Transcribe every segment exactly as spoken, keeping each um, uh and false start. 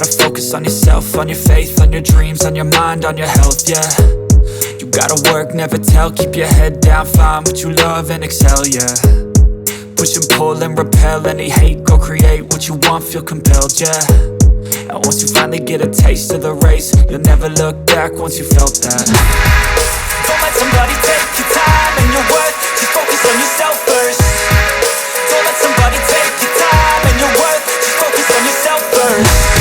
Focus on yourself, on your faith, on your dreams, on your mind, on your health, yeah. You gotta work, never tell, keep your head down, find what you love and excel, yeah. Push and pull and repel any hate, go create what you want, feel compelled, yeah. And once you finally get a taste of the race, you'll never look back once you felt that. Don't let somebody take your time and your worth, just focus on yourself first. Don't let somebody take your time and your worth, just focus on yourself first.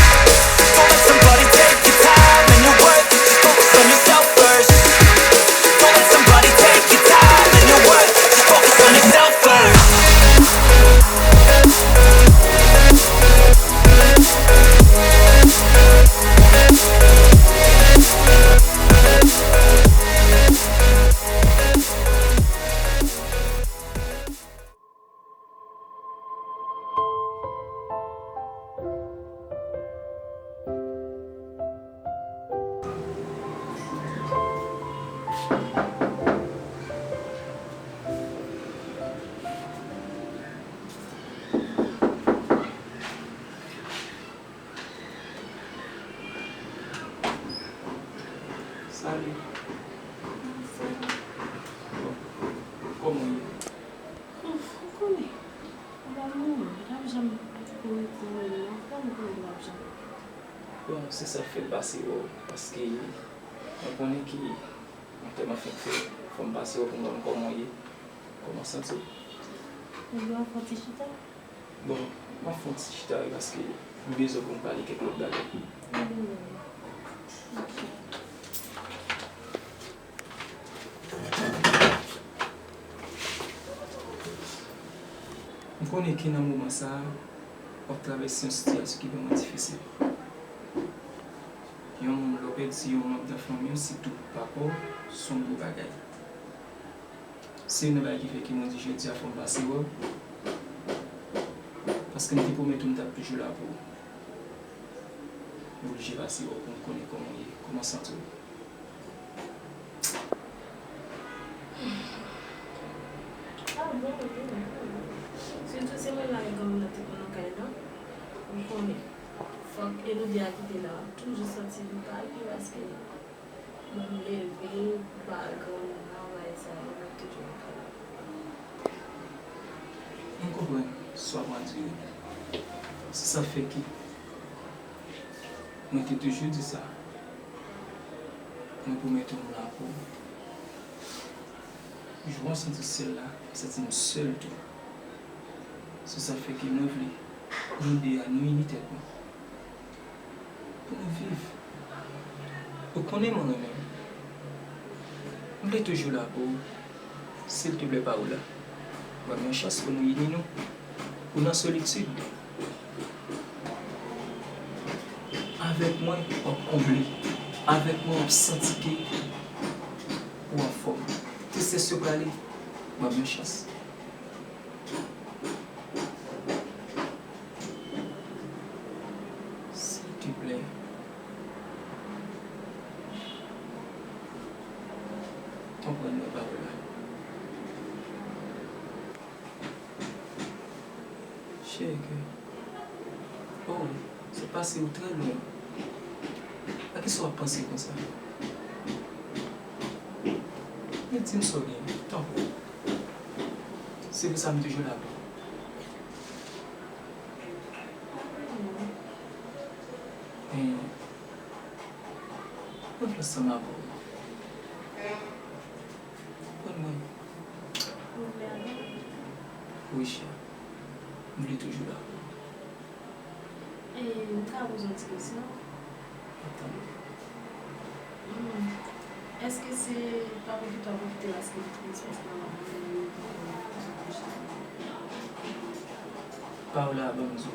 Don't let somebody take your time and your worth, just focus on yourself first. Don't let somebody take your time and your worth, just focus on yourself first. Salut. Bon. Kòman w ye? Ou konnen, ou pa mouri, ou p ap janm mouri pou mwen, non. Kòman ou konnen ou p ap janm? Bon, se sa k fè m pase wè w, paske mwen konnen ke antèman fèk fèt, fò m pase wè w pou m konn kòman w ye, kòman w santi w. Ebyen, w fè yon ti chita. Bon, m ap fè yon ti chita wi, paske m bezwen pou m pale kèk lòt bagay. Ebyen, ok. M konnen ke nan moman sa a, w ap travèse yon sitiyasyon ki vrèman difisil. Yon moun, lè w pèdi yon manm nan fanmi w, sitou papa w, se yon gwo bagay. Se youn nan bagay ki fè ke mwen di jodi a fò m pase wè w, paske m te pwomèt ou m t ap toujou la pou ou. M oblije pase wè w pou m konnen kòman w ye, kòman w santi w. Ah bon, wi. Sitou se mwen la e granmoun nan te pran nan kay la. Ou konnen. Fòk Elodie a kite la. Toujou santi li pa byen paske bon, m leve, m pa granmoun nan, bagay sa yo, mwen toujou nan kay la. M konprann sa w ap di yo. Se sa k fè ke mwen te toujou di sa. Mwen pwomèt ou m la pou ou. Jou w santi w sèl la, m santi m sèl tou. Se sa k fè ke mwen vle nou de a, nou ini tèt nou. Pou nou viv. Ou konnen mwen renmen w. M vle toujou la pou ou. Silteplè, Paola, ban m yon chans pou nou ini nou. Ou nan solitid. Avèk mwen, w ap konble. Avèk mwen, w ap santi ke ou anfòm. Tristès yo prale. Ban m yon chans. Silteplè. Konprann mwen, Paola. Cheri kè. Oh, sa pase ou trè lwen. Akisa w ap panse konsa? Men di m sa w gen, tanpri. Se pou sa m toujou la pou ou. Men, mwen vle ansanm avè w. Konprann mwen. Wi, chè. M vle toujou la pou ou. E, m ka poze yon ti kesyon? M ap tande. Hmm. Èske se pa pwofite w ap pwofite paske l tris, paske w ap mande li pou l kouche? Paola, ban m di w.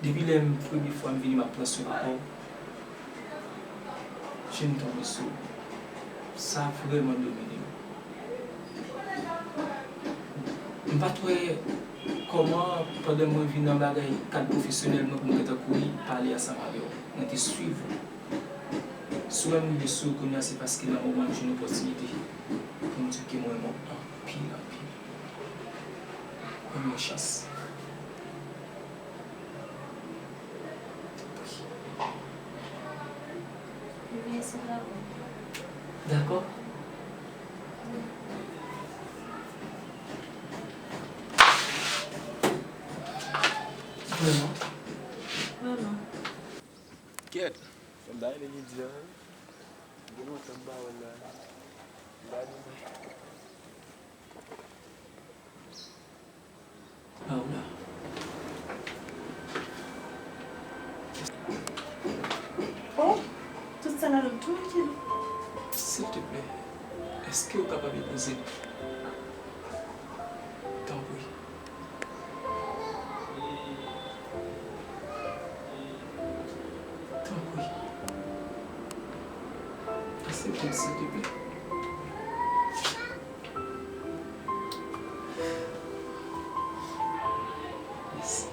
Depi lè m premye fwa m vini m ap pran swen papa w, je m tonbe sou ou. Sa vrèman domine m. M pa t wè kòman, pandan mwen vin nan bagay kad pwofesyonèl mwen, pou m gentan kouri pale ansanm avè w. Mwen te swiv ou. Si w wè m rive sou ou kounye a, se paske nan moman m jwenn opòtinite pou m di w ke mwen renmen w anpil, anpil. Ban m yon chans. Tanpri, Dakò. Vrèman. Vrèman. Kèt, fò m ta rele Lydia, wi. Gen lontan m pa wè l la. Gade mwen. Paola. Oh, tout sa la menm tou, Michael. Silteplè, èske w kapab epouze m? Tanpri. Tanpri. Aksepte m, silteplè. Mèsi.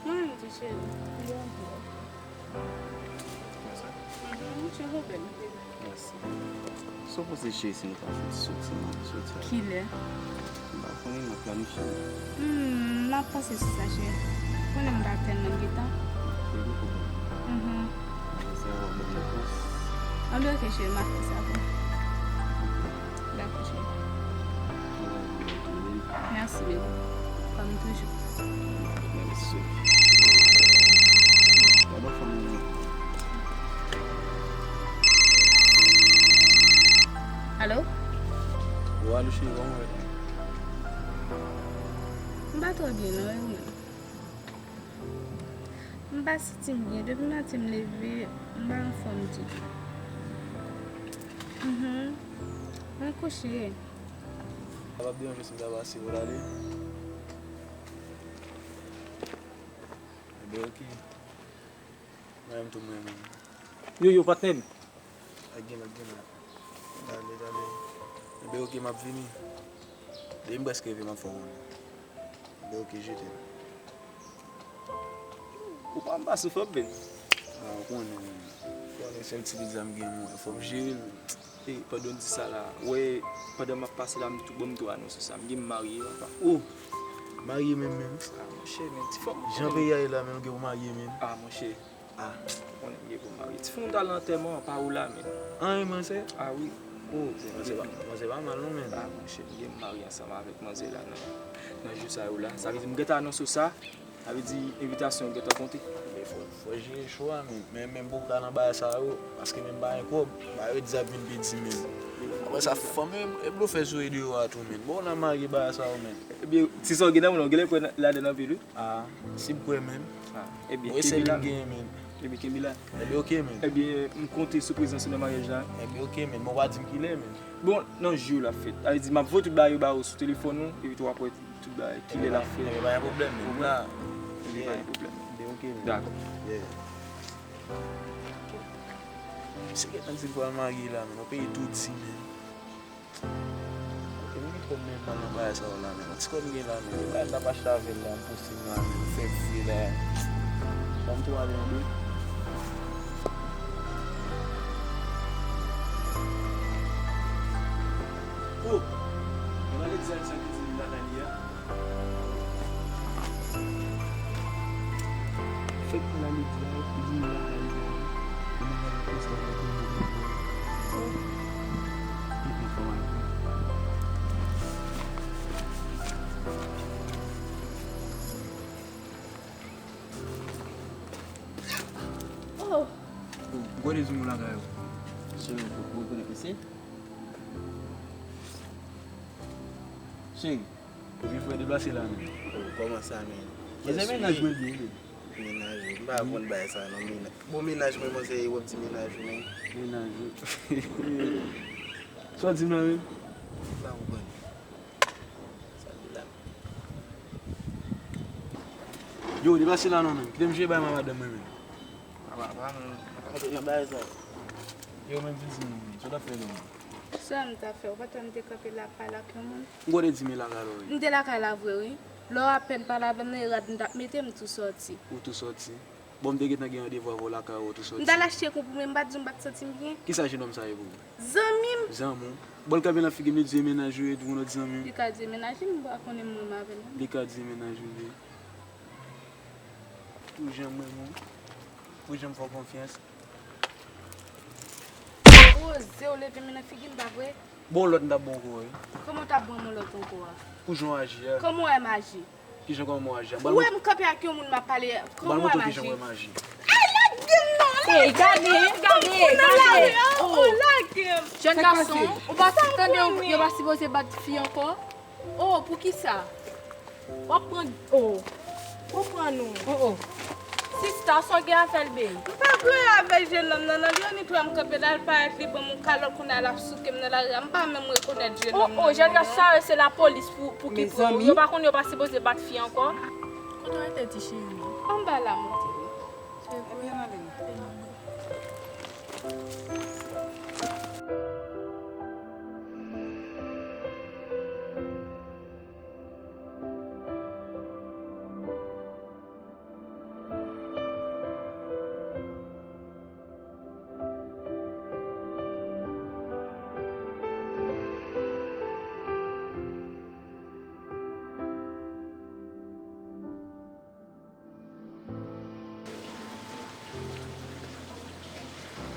Mwen menm tou, cheri. Mhm, m tcheke w bèl. Mèsi. Sa w panse, cheri, si nou ta fè soti, soti a? Kilè? M pa konnen, n ap planifye. Hmm, m ap panse sou sa, cheri. Konnen m pa tèlman gen tan. Ok, gen pwoblèm. Mhm. Mwen se yon bon repons. Anben, ok, cheri, m ap fè sa pou ou. Dakò, cheri. Mèsi, baby. Kòm toujou. Mèsi. Gade fanm nan. Alo? Wi, alo, cheri, kòman w ye? M pa twò byen, non, e ou menm? M pa santi m byen. Depi maten m leve, m pa anfòm ditou. Mhm. Mwen kouche. Sa p ap deranje si m ta pase wè w ale? Ebyen, ok. Mwen menm tou, mwen menm. Yo, yo, patnè m. Ak gen lòt, gen lòt. Dale, dale. Ebyen, ok, m ap vini. Depi m prèske rive, m ap fè w konnen. Ebyen, ok, je t'aime. Ou pa m pa sou fòm, men. A, ou konnen, men. Ou konnen sèl ti pizza m gen, mwen. Fò m jere l. E, pandan w di sa la, wè, pandan m ap pase la, m tou, bon, m tou anonse sa. M gen m marye, papa. Oh! Marye menm, menm. A, monchè, men ti fòm. Jan peyi a ye la, menm, ou gen pou marye, menm. A, monchè. A. Ou konnen m gen pou marye. Ti fòm, m t al nan antèman an, pa ou la, menm. An, e manzè? A, wi. Oh, manzè pa, manzè pa mal, non, menm. A, monchè, m gen m marye ansanm avèk manzè la, nan, nan jou sa yo la. Sa vle di, m gentan anonse w sa. Sa vle di envitasyon yo gentan konte. Men fò, fò jere cho a, men, men, men pou w ka nan bagay sa yo, paske men m pa gen kòb, bagay yo di ap vin pi di, men. Apre sa, fanm yo, e blofè sou e deyò a tou, men. Bon, w nan marye bagay sa yo, men. Ebyen, ti sa w gen nan men w, ou genlè kwè ladann anpil, wi. A, si m kwè, men. A, ebyen, bon, e sèl li m genyen, men. Ebyen, kenbe la. Ebyen, ok, men. Ebyen, m konte sou prezans ou nan maryaj la. Ebyen, ok, men. Bon, w a di m kilè, men. Bon, nan jou l ap fèt. Sa vle di, m ap voye tout bagay yo ba ou sou telefòn ou, epi tou w ap wè tout bagay, kilè l ap fèt. Ebyen, pa gen pwoblèm, men. Ou la. Ebyen, pa gen pwoblèm. Ebyen, ok, men. Dakò. Yeah. Misye gentan di l pral marye la, men. Nan peyi tou di, men. Ok, m gen kòb men m pa nan bagay sa yo la, men. Yon ti kòb m gen la, men. Yon bagay m t ap achte avè l la, m poste m la, men. M fè vre la. Ban m tou ale yon de. Oh! Mwen ale di Alisa ki di m lakay li a. Fèk pou lane di a, pou di m lakay li a. Mwen mande konsèy avèk yon moun. Oh. Mm, mm, fò m ale. Oh. Ou konnen di m lakay ou. Cheri, ou, ou konnen ki se? Cheri, ou vin fè deplase la menm. Oh, kòman sa, men? Manzè, mennaj mwen li ye, wi. Mennaj ou? M pa konn bagay sa non, mennaj. Bon, mennaj mwen, manzè, w ap di mennaj ou, men. Mennaj ou. Sa w di m la menm? M pa konprann. Sa l di la. Yo, depase la non, menm. Kite m jere bay mwen madanm mwen, menm. Apa, apa, menm. Apa, nan bagay sa. Yo, menm vin di non, menm. Sa w t ap fè non, menm? Sa m t ap fè? Ou pa t wè m te kanpe la, pale ak yon moun? M kwè w te di m e lakay la, wi. M te lakay la vre, wi. Lè w apèn pale avè m nan, e rad m t ap mete, m tou sòti. Ou tou sòti? Bon, m te gentan gen randevou avè w lakay ou, ou tou sòti. M t al achte konprimè, m pa t di w m pa t santi m byen? Kisa jennonm sa ye pou ou? Zanmi m. Zanmi w? Bon, l kanpe nan figi m, li di e mennaj ou ye, epi yon lòt zanmi m. Li ka di e mennaj li, m pa konnen m renmen avè l. Li ka di e mennaj ou ye. Pou jan m renmen w, pou jan m fè w konfyans. Ou oze w leve men nan figi m, pa vre? Bon, lòt m t ap bon ankò, wi. Kòman w t ap bon yon lòt ankò a? Pou jan w aji a. Kòman w wè m aji? Kijan, kòman w aji a? Ou wè m kanpe ak yon moun m ap pale, kòman w wè m aji? Ba m montre w kijan w wè m aji. Ey, lage m non, lage m. Ey, gade, gade, gade. Oh, lage m. Jèn gason, ou pa tande yo, yo pa sipoze bat fi ankò? Oh, poukisa? W ap pran, oh. Konprann ou. Oh, oh. Sista, sa w gen avè l, bey? M pa gen anyen avèk jennonm nan, non. Li annik wè m kanpe la, l parèt, li ban m yon kalòt, kounye a l ap souke m nan lari a. M pa menm rekonèt jennonm nan, non. Oh, oh, jèn gason, sa yo se lapolis pou, pou ki pran w. Yo pa konn yo pa sipoze bat fi ankò. Kote w rete, ti cheri? Anba la, monte. Ebyen, ale.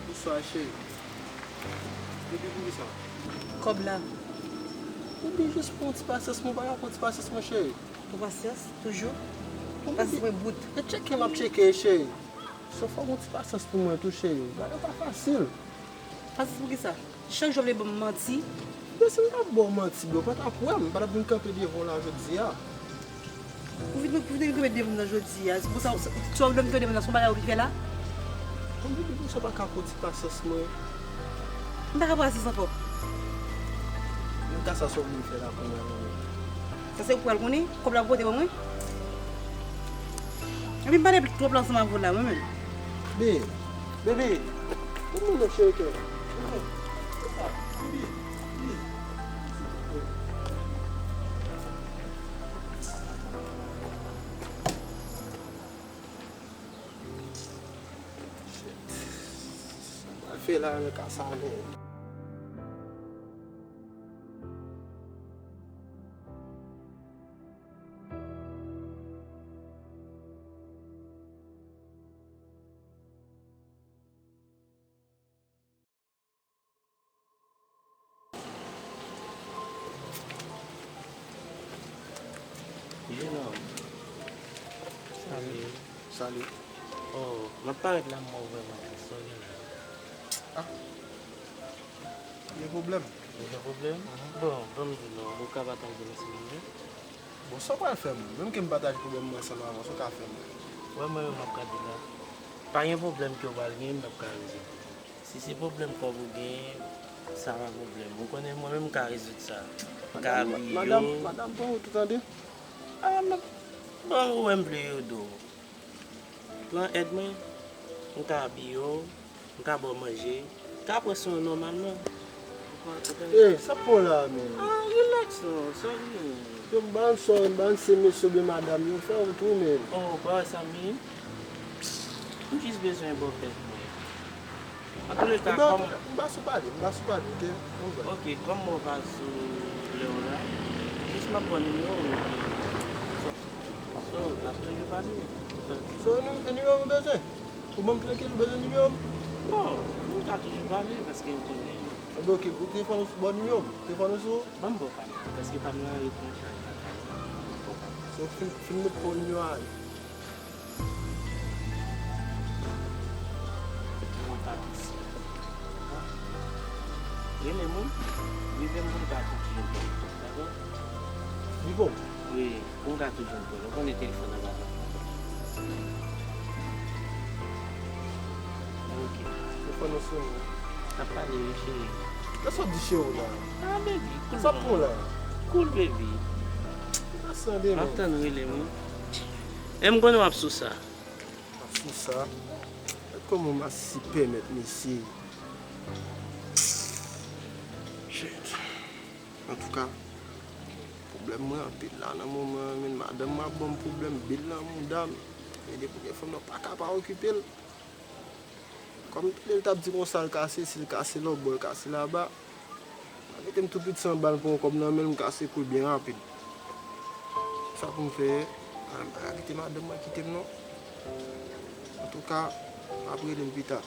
Bonswa, cheri. Epi poukisa? Kòb la. Epi jis pou yon ti pasyans, mwen pa ka pran ti pasyans, mwen, cheri. Pou pasyans, toujou? Pasyans mwen bout. E tcheke m ap tcheke, cheri. Sò fò yon ti pasyans pou mwen tou, cheri. Bagay pa fasil. Pasyans poukisa? Chak jou w ap vle ban m manti. Byen, si m t ap ba w manti, byen, ou pa t ap wè m, m pa t ap vin kanpe devan w la jodi a. Ou vin, ou vin kanpe devan m nan jodi a. Se pou sa, sa w vle m kanpe devan m nan, se yon bagay ou vin fè la? Mwen vin di w sa w pa ka pran ti pasyans mwen. M pa ka pran pasyans ankò. Nan ka sa, sa w vle m fè la kounye a, mwen menm? Sa se ou pral konnen, kòb la pou pote ban mwen. Epi m pale twòp la ansanm avè w la, mwen menm. Bebe, bebe, mwen menm, cheri kè. Bebe, bebe, bebe. Shit. Sa m pral fè la, men ka sa, men. Jenòm. Salut. Salut. Oh, m ap parèt la, m wè w vrèman tris. Sa w gen la? Ah. Gen pwoblèm. Gen pwoblèm? Mhm. Bon, ban m di nou, ou ka pataje nou si nou vle. Bon, sa w pral fè m? Menm ke m pataje pwoblèm mwen ansanm avè w, sa w ka fè m? Wè mwen menm m ap gade la. Pa gen pwoblèm ke w pral genyen, m p ap ka rezoud li. Si se pwoblèm kòb ou genyen, sa pa pwoblèm. Ou konnen mwen menm m ka rezoud sa. M ka abiye w. Madanm, madanm, pran wout ou tande? Ah, m ap, bon, ou wè m vle ede w. Pran èd mwen, m ka abiye w, m ka ba w manje, m ka pran swen w nòmalman. Ou konprann? Eh, sa p bon la, men. Ah, relax non, sa w gen? Yo, m pa konn sa w, m pa konn se mesye oubyen madanm yo fè w tou, men. Oh, pa wè sa, men. M jis bezwen bò kèk mwen. Antouleka, kòm. M pa sou pale, m pa sou pale, oke? Oke, kòm mwen pa sou lè w la, jis m ap pran nimewo w, oke? So, so, n ap toujou pale. So, nou, e nimewo m bezwen? Ou ban m trankil, ou bezwen nimewo m? Bon, nou ka toujou pale, paske m konnen. Enben, oke, ou telefòn ou sou bò nimewo m? Telefòn ou sou? Ban m ba w pa m nan, paske pa m nan ret nan chaj la. So, fin, fin met pa w nimewo a. Mwen pa isi. Rele mwen, rive m pou m ka tou jwenn kòb, dakò? Rive w? Wi, pou m ka tou jwenn kòb. Ou konnen telefòn nan pa gen. Ok. Telefòn nan sonnen. N ap pale, wi, cheri. Sa w di cheri w la? Ah, baby, cool. Sa pou la? Cool, baby. Sa sande M ap non. Tann rele m wi. E m konnen w ap sou sa. Ap sou sa. Gad kòman m a si pèmèt mesye. Shit. Antouka, pwoblèm mwen anpil la nan moman an, men madanm mwen ap ban m pwoblèm, bil nan mouda m. Men depi gen fanm nan pa ka pa okipe l. Kòm tande l t ap di konsa l kase, si l kase lòtbò, l kase laba. Mwen mete m tou piti anba l pran yon kòb nan men l, m kase kou l byen rapid. Sa pou m fè, m pa ka kite madanm mwen kite m non. Antouka, m ap rele l pita.